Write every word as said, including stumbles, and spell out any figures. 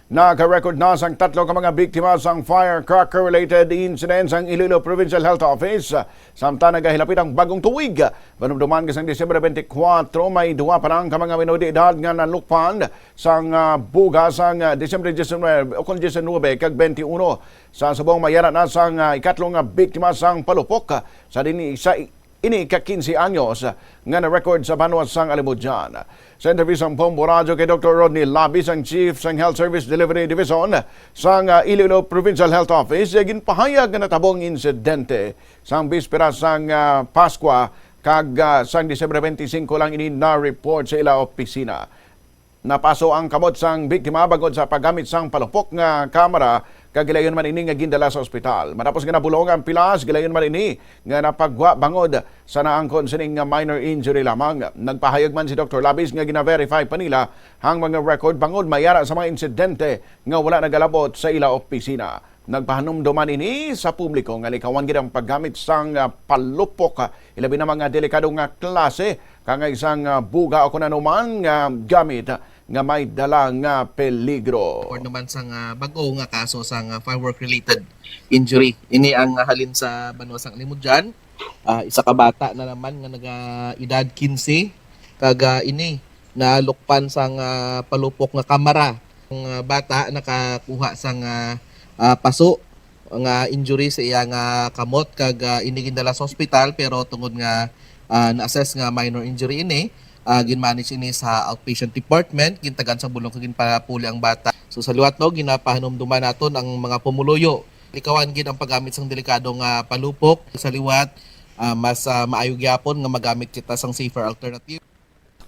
Naka-record na sang tatlo ka mga biktima sang firecracker-related incidents ang Iloilo Provincial Health Office, samtang nagahilapit ang bagong tuig. Panumduman ka sang Disyembre twenty-four, may duha pa lang ka mga minor de edad nga nalukpan sang, ah, buga sang, ah, Disyembre diecinuebe, ukon diecinuebe kag twenty-one. Sa subong, mayara na sang, ah, ikatlo nga biktima sang palupok, ah, sa dinhi sa ini ka quince anyos nga na-record sa banwa sang Alimodian. Sa interview sang Bombo Radyo kay Doktor Rodney Labis, ang Chief sang Health Service Delivery Division sang, ah, Iloilo Provincial Health Office, ginpahayag nga natabong insidente sang bispera sang, ah, Paskwa kag, ah, sang Disyembre twenty-five lang ini na-report sa ila opisina. Napaso ang kamot sang biktima bangod sa paggamit sang palupok nga kamera, kag gilayon man ini nga gindala sa ospital. Matapos nga nabulong ang pilas, gilayon man ini nga napagwa bangod sa naangkon sining nga minor injury lamang. Nagpahayag man si Doktor Labis nga gina-verify pa nila ang mga record bangod mayara sa mga insidente nga wala nagalabot sa ila opisina. Nagpahanumdom man ini sa publiko nga likawan gid ang paggamit sang, ah, palupok, ah, ilabi na mga delikado nga klase, kangay sang, ah, buga o kon anuman nga gamit nga may dala nga peligro. Or naman sang, ah, bag-o nga kaso sang, ah, firework-related injury. Ini ang, ah, halin sa banwa sang Alimodian. Ah, isa ka bata na naman nga naga-edad quince, kag, ah, ini nalukpan sang, ah, palupok nga kamera. Ang, ah, bata nakakuha sang, ah, ah, paso nga injury sa iya nga kamot, kag, ah, ini gindala sa ospital, pero tungod nga, ah, na-assess nga minor injury ini, ah, ginmanage ini sa outpatient department, gintagan sa bulong kag ginpapuli ang bata. So, sa liwat, no, ginapahanumduman naton ang mga pumuluyo. Likawan gid ang paggamit sang delikado nga palupok. Sa liwat, ah, mas, ah, maayo gyapon nga magamit kita sang safer alternative.